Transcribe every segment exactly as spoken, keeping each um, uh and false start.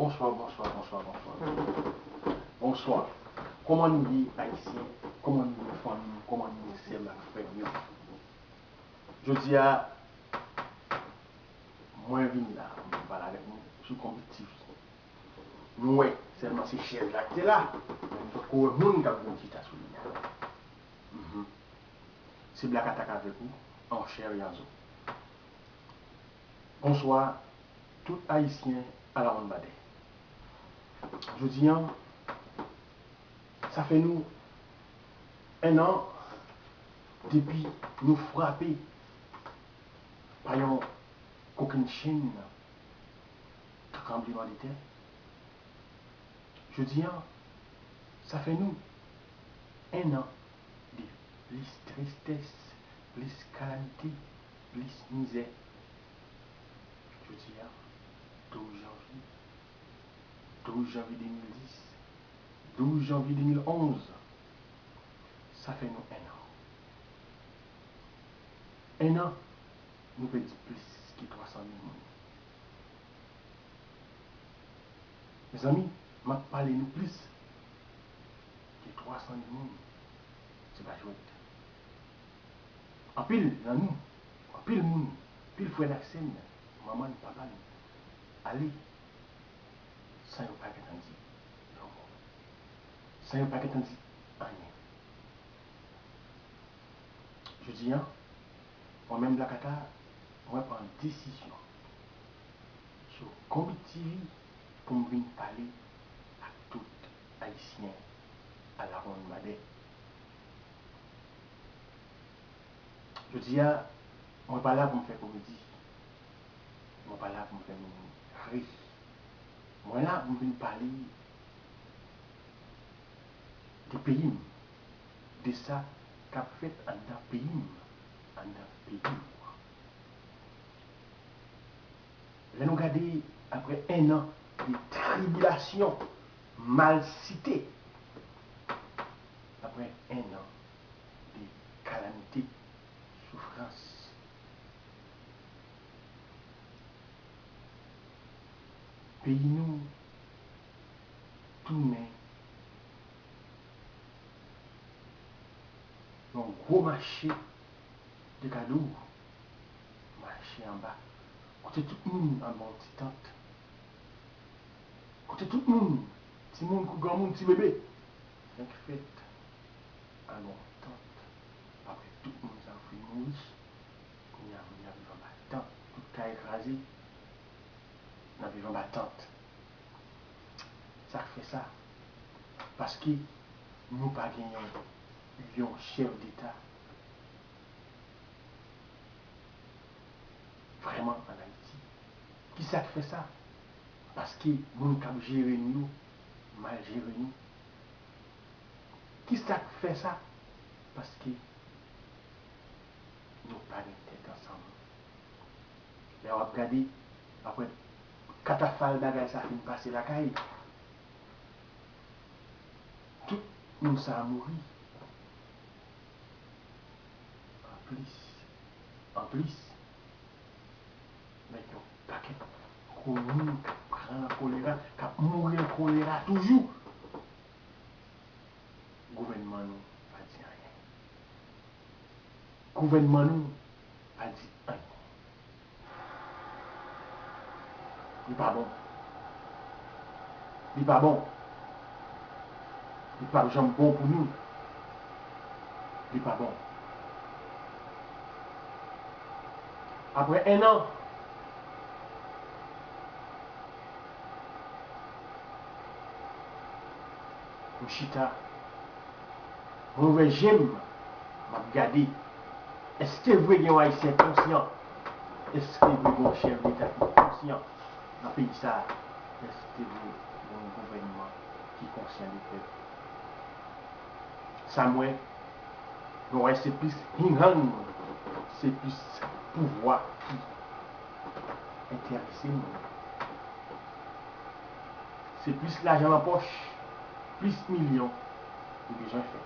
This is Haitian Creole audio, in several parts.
Bonswa, bonswa, bonswa, bonswa. Bonswa. Kòman nou ye, Ayisyen? Kòman nou ye, fanmi m? Kòman nou ye, sè m ak frè m yo? Jodi a, mwen vin la pou m pale avèk nou sou Konbit T V. Nou wè, sèlman se chèz la ki te la, men nou potko wè moun k ap vin chita sou li a. Mhm. Se Black Attack avèk ou, en chair et en os. Bonswa, tout Ayisyen alawonnbadè. Jodi a, sa fè nou en an depi nou frape pa yon kokennchenn tranblemanntè. Jodi a, sa fè nou en an de plis tristès, plis kalamite, plis mizè. Jodi a, douz janvye, douz janvye de mil dis, douz janvye de mil onz, sa fè nou en an. En an, nou pèdi plis ke twa san mil moun. Mezanmi, m ap pale nou plis ke twa san mil moun. Se pa jwèt. Anpil nan nou, anpil moun, anpil frè n ak sè n, manman n, papa n, ale san yo pa gentan di yon mo, san yo pa gentan di anyen. Jodi a, mwen menm Black Attack, mwen pran desizyon sou Konbit T V pou m vin pale ak tout Ayisyen alawonnbadè. Jodi a, mwen pa la pou m fè komedi. Mwen pa la pou m fè nou ri. Mwen la pou m vin pale de peyi m, de sa k ap fèt anndan peyi m, anndan peyi w. Lè nou gade, apre en an de tribilasyon, malsite, apre en an de kalamite, soufrans, peyi nou tounen yon gwo mache de kado, mache anba, kote tout moun anba yon ti tant, kote tout moun, timoun kou granmoun, ti bebe, fenk fèt anba yon tant. Apre tout moun sa yo fin mouri, kounye a moun y ap viv anba tant, tout kay kraze, n ap viv anba tant. Sa k fè sa? Paske nou pa gen yon, yon chèf deta vrèman ann Ayiti. Kisa k fè sa? Paske moun k ap jere nou yo mal jere nou. Kisa k fè sa? Paske nou pa gen tèt ansanm. Lè w ap gade, apre katafal bagay sa fin pase lakay, tout moun sa a mouri. Anplis, anplis, nèg yon pakèt gwo moun k ap pran kolera, k ap mouri an kolera toujou. Gouvènman nou pa di anyen. Gouvènman nou pa di anyen. Li pa bon. Li pa bon. Li p ap janm bon pou nou. Li pa bon. Apre en an, m chita, mwen ouvè je m, m ap gade. Èske vre gen yon Ayisyen konsyan? Èske vre gen yon chèf deta ki konsyan nan peyi sa a? Èske vre gen yon gouvènman ki konsyan de pèp? Sa m wè, mwen wè se plis hinghang, se plis pouvwa ki enterese m. Se plis lajan nan pòch, plis milyon nou bezwen fè.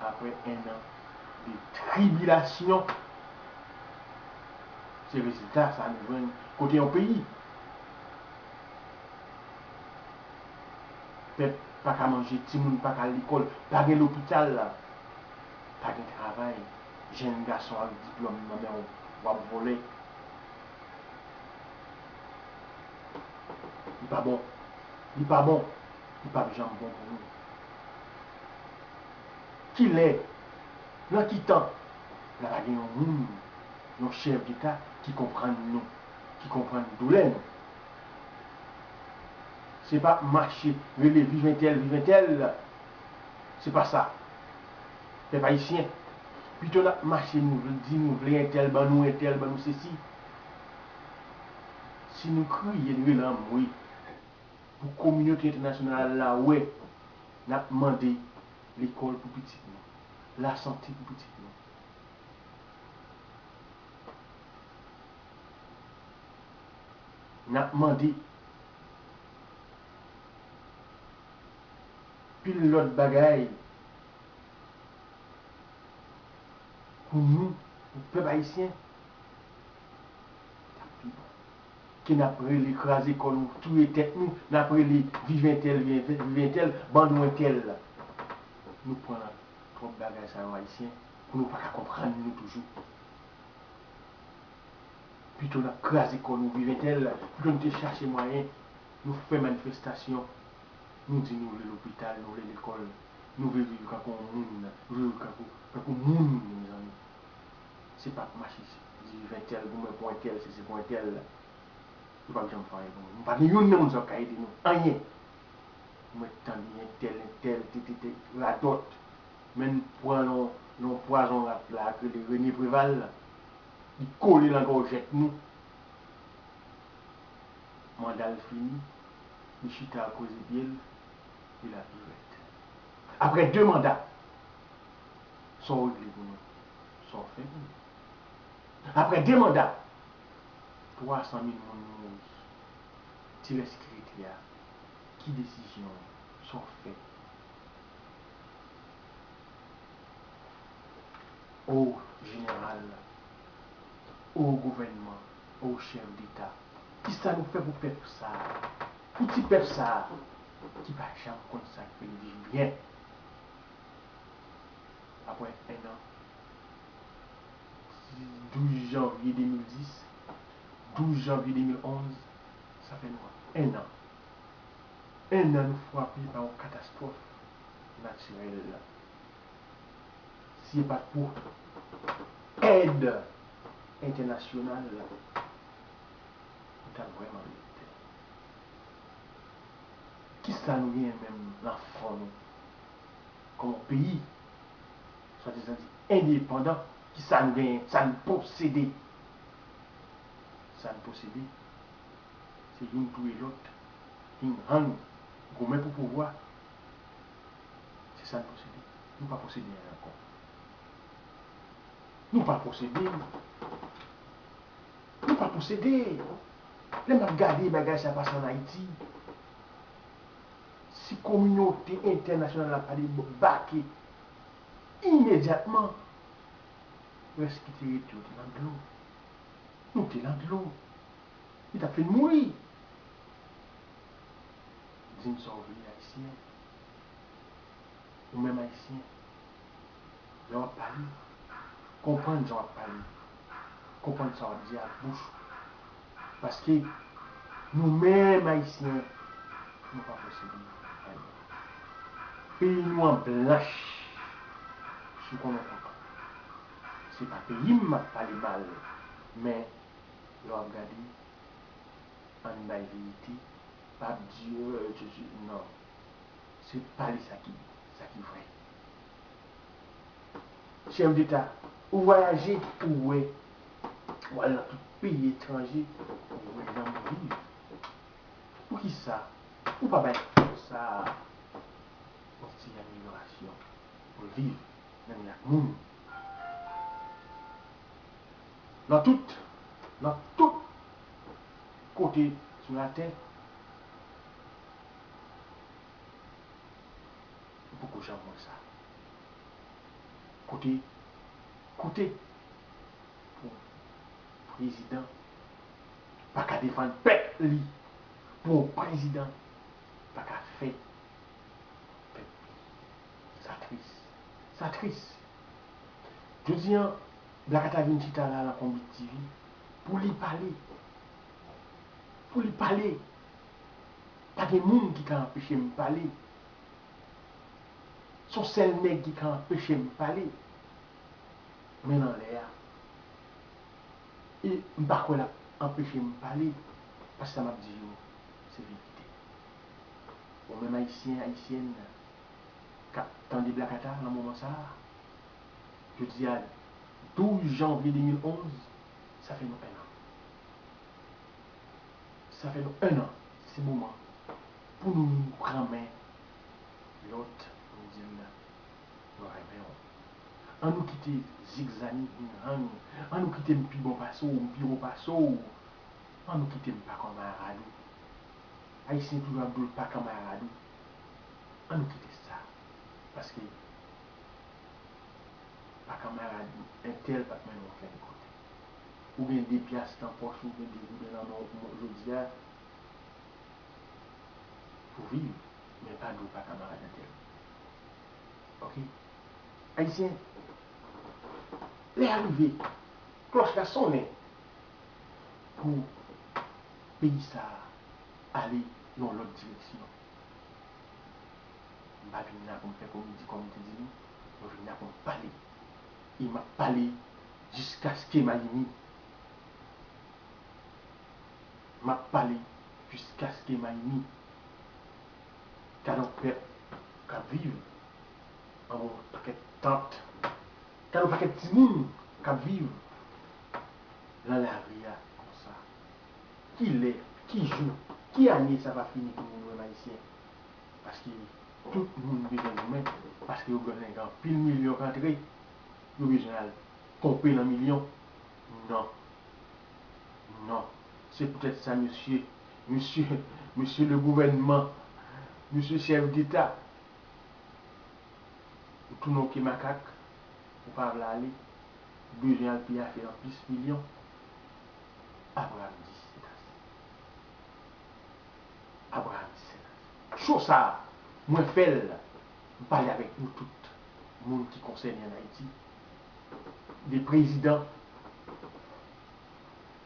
Apre en an de tribilasyon, se rezilta sa nou jwenn kote yon peyi Pèp pa ka manje, timoun pa ka lekòl, pa gen lopital, pa gen travay, jèn gason ak diplòm nan men w, w ap vòlè. Li pa bon. Li pa bon. Li p ap janm bon pou nou. Kilè, nan ki tan, n a pa gen yon moun, yon chèf deta ki konprann nou, ki konprann doulè nou? Se pa mache rele viv entèl, viv entèl. Se pa sa. Pèp ayisyen, pito n ap mache nou vle, di nou vle entèl, ban nou entèl, ban nou sesi. Si nou kriye, n rele anmwe pou kominote entènasyonal la wè n ap mande lekòl pou pitit nou, lasante pou pitit nou. N ap mande pil lòt bagay pou nou, pou pèp ayisyen, t ap pi bon. Ke n ap rele kraze kò nou, touye tèt nou, n ap rele viv entèl, viv entèl, ban nou entèl. Nou pran twòp bagay sa yo ayisyen, pou nou pa ka konprann nou toujou. Pito n ap kraze kò nou viv entèl, pito n te chache mwayen, nou fè manifestasyon, nou di nou vle lopital, nou vle lekòl, nou vle viv kankou yon moun, nou vle viv kankou, kankou moun, mezanmi. Se pa ap mache di viv entèl pou mwen, pou entèl, se, se pou entèl. Yo p ap janm fè anyen pou nou. Nou pa gen youn nan moun sa yo k ka ede nou. Anyen. Ou mèt tande entèl, entèl, te, te, te, radòt. Men pran yon, yon pwazon rat la, k rele René Préval la. Li kole nan gòjèt nou. Manda l fini, li chita koze pye l, li la pi rèd. Apre de manda, sa w regle pou nou? Sa w fè pou nou? Apre de manda, twa san mil moun mouri. Ti rès ki rete a, ki desizyon w? Sa w fè? O jeneral, o gouvènman, o chèf deta, kisa nou fè pou pèp sa a? Pou ti pèp sa a ki pa janm konn sa k rele viv byen? Apre en an, douz janvye de mil dis, douz janvye de mil onz, sa fè nou en an. En an nou frape pa yon katastwòf natirèl. Si se pa t pou èd entènasyonal, nou t ap vrèman rete. Kisa nou genyen menm nan fon nou? Kòm yon peyi, swadizan di endepandan, kisa nou genyen? Sa n posede? Sa n posede, se youn touye lòt, hing hang, goumen pou pouvwa. Se sa n posede. Nou pa posede anyen ankò. Nou pa posede. Nou pa posede. Lè m ap gade bagay sa pase ann Ayiti, si kominote entènasyonal la pa debake imedyatman, rès ki te rete yo te nan dlo. Nou te nan dlo. Li t ap fin mouri. Di m sa w vle, Ayisyen. Ou menm Ayisyen, lè w ap pale, konprann jan w ap pale. Konprann sa w ap di ak bouch ou. Paske nou menm Ayisyen, nou pa posede anyen. Peyi nou an blanch, si w konn yon kontan. Se pa peyi m m ap pale mal, men lè w ap gade, ann bay verite, p ap di, euh, je, je, non. Se pale sa ki, sa ki vrè. Chèf deta, ou vwayaje, ou wè, ou al nan tout peyi etranje, ou wè jan moun viv. Poukisa ou pa bay pèp sa a yon ti amelyorasyon pou l viv menm jan ak moun? Nan tout, nan tout kote sou latè, ou poko janm wè sa. Kote, kote pou prezidan pa ka defann pèp li, pou prezidan pa ka fè Jodi a, Black Cat vin chita la nan Konbit TV pou li pale. Pou li pale. Pa gen moun ki ka anpeche m pale. Se yon sèl nèg ki ka anpeche m pale. Men nan lè a. E m pa kwè l ap anpeche m pale, paske sa m ap di yo, se verite. Ou menm Ayisyen, Ayisyèn, k ap tande Black Cat nan moman sa a, jodi a, douz janvye de mil onz, sa fè nou en an. Sa fè nou en an, se moman pou nou, nou pran men lòt, nou di l, mwen renmen w. An nou kite zigzani, hinghang. An nou kite m pi bon pase w, m pi wo pase w. An nou kite m pa kanmarad ou. Ayisyen toujou ap di w l pa kanmarad ou. An nou kite sa. Paske pa kanmarad entèl p ap mennen w okenn kote. Ou gen de pyas nan pòch ou, ou gen de gouden nan men w jodi a, pou viv, men pa di w pa kanmarad entèl. Oke? Ayisyen, lè a rive, klòch la sonnen pou peyi sa a ale nan yon lòt direksyon. M pa vin la pou m fè komedi, kòm m te di nou, mwen vin la pou m pale. E m ap pale jiskaske m a ini. M ap pale jiskaske m a ini. Gade yon pèp k ap viv anba yon pakèt tant. Gade yon pakèt timoun k ap viv nan lari a konsa. Ki lè, ki jou, ki ane sa va fini pou nou menm Ayisyen? Paske tout moun bezwen goumen, paske yo bezwen gen anpil milyon k antre, yo bezwen al ponpe nan milyon. Non. Non. Se poutèt sa, mesye, mesye, mesye le gouvènman, mesye chèf deta, ou tounen yon ke makak, ou pa vle ale, ou bezwen al piyafe nan plis milyon. Abraham di se ase. Abraham di se ase. Cho sa a, mwen fè l, m pale avèk nou tout, moun ki konsène ann Ayiti, de prezidan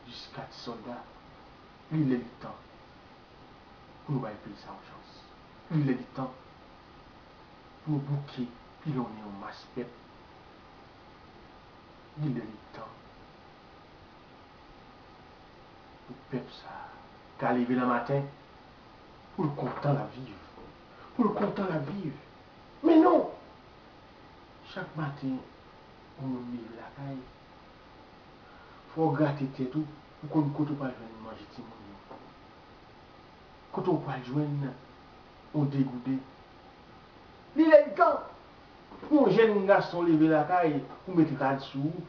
jiska ti sòlda, li lè li tan pou nou bay peyi sa yon chans. Li lè li tan pou nou bouke pilonnen yon mas pèp. Li lè li tan pou pèp sa a ka leve nan maten, pou l kontan l ap viv. Pou l kontan l ap viv. Men non! Chak maten, yon moun leve lakay, fò w grate tèt ou pou konn kote w pral jwenn manje timoun yo. Kote w pral jwenn yon de gouden. Li lè li tan pou yon jèn gason leve lakay, ou met rad sou ou,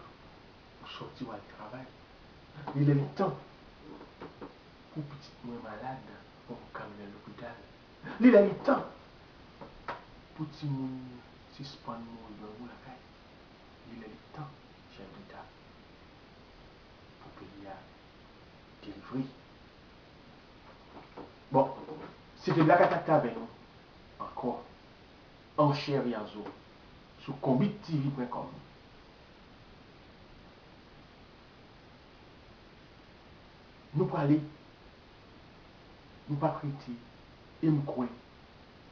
ou sòti w al travay. Li lè li tan pou pitit mwen malad, pou m ka mennen l lopital. Li lè li tan pou timoun sispann mouri grangou lakay. Li lè li tan, chèf deta, pou peyi a delivre. Bon, se te Black Attack t avè nou ankò, an chè e an zo, sou konbit TV pwen kòm. Nou prale, nou p ap rete, e m kwè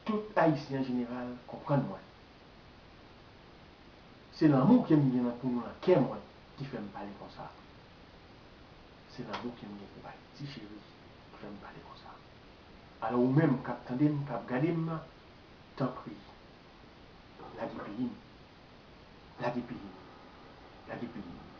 tout Ayisyen an jeneral konprann mwen. Se lanmou ke m gen nan pou nou nan kè mwen ki fè m pale konsa. Se lanmou ke m gen pou Ayiti cheri ki fè m pale konsa. Alò ou menm k ap tande m, k ap gade m nan, tanpri, lage peyi m. Lage peyi m. Lage peyi m.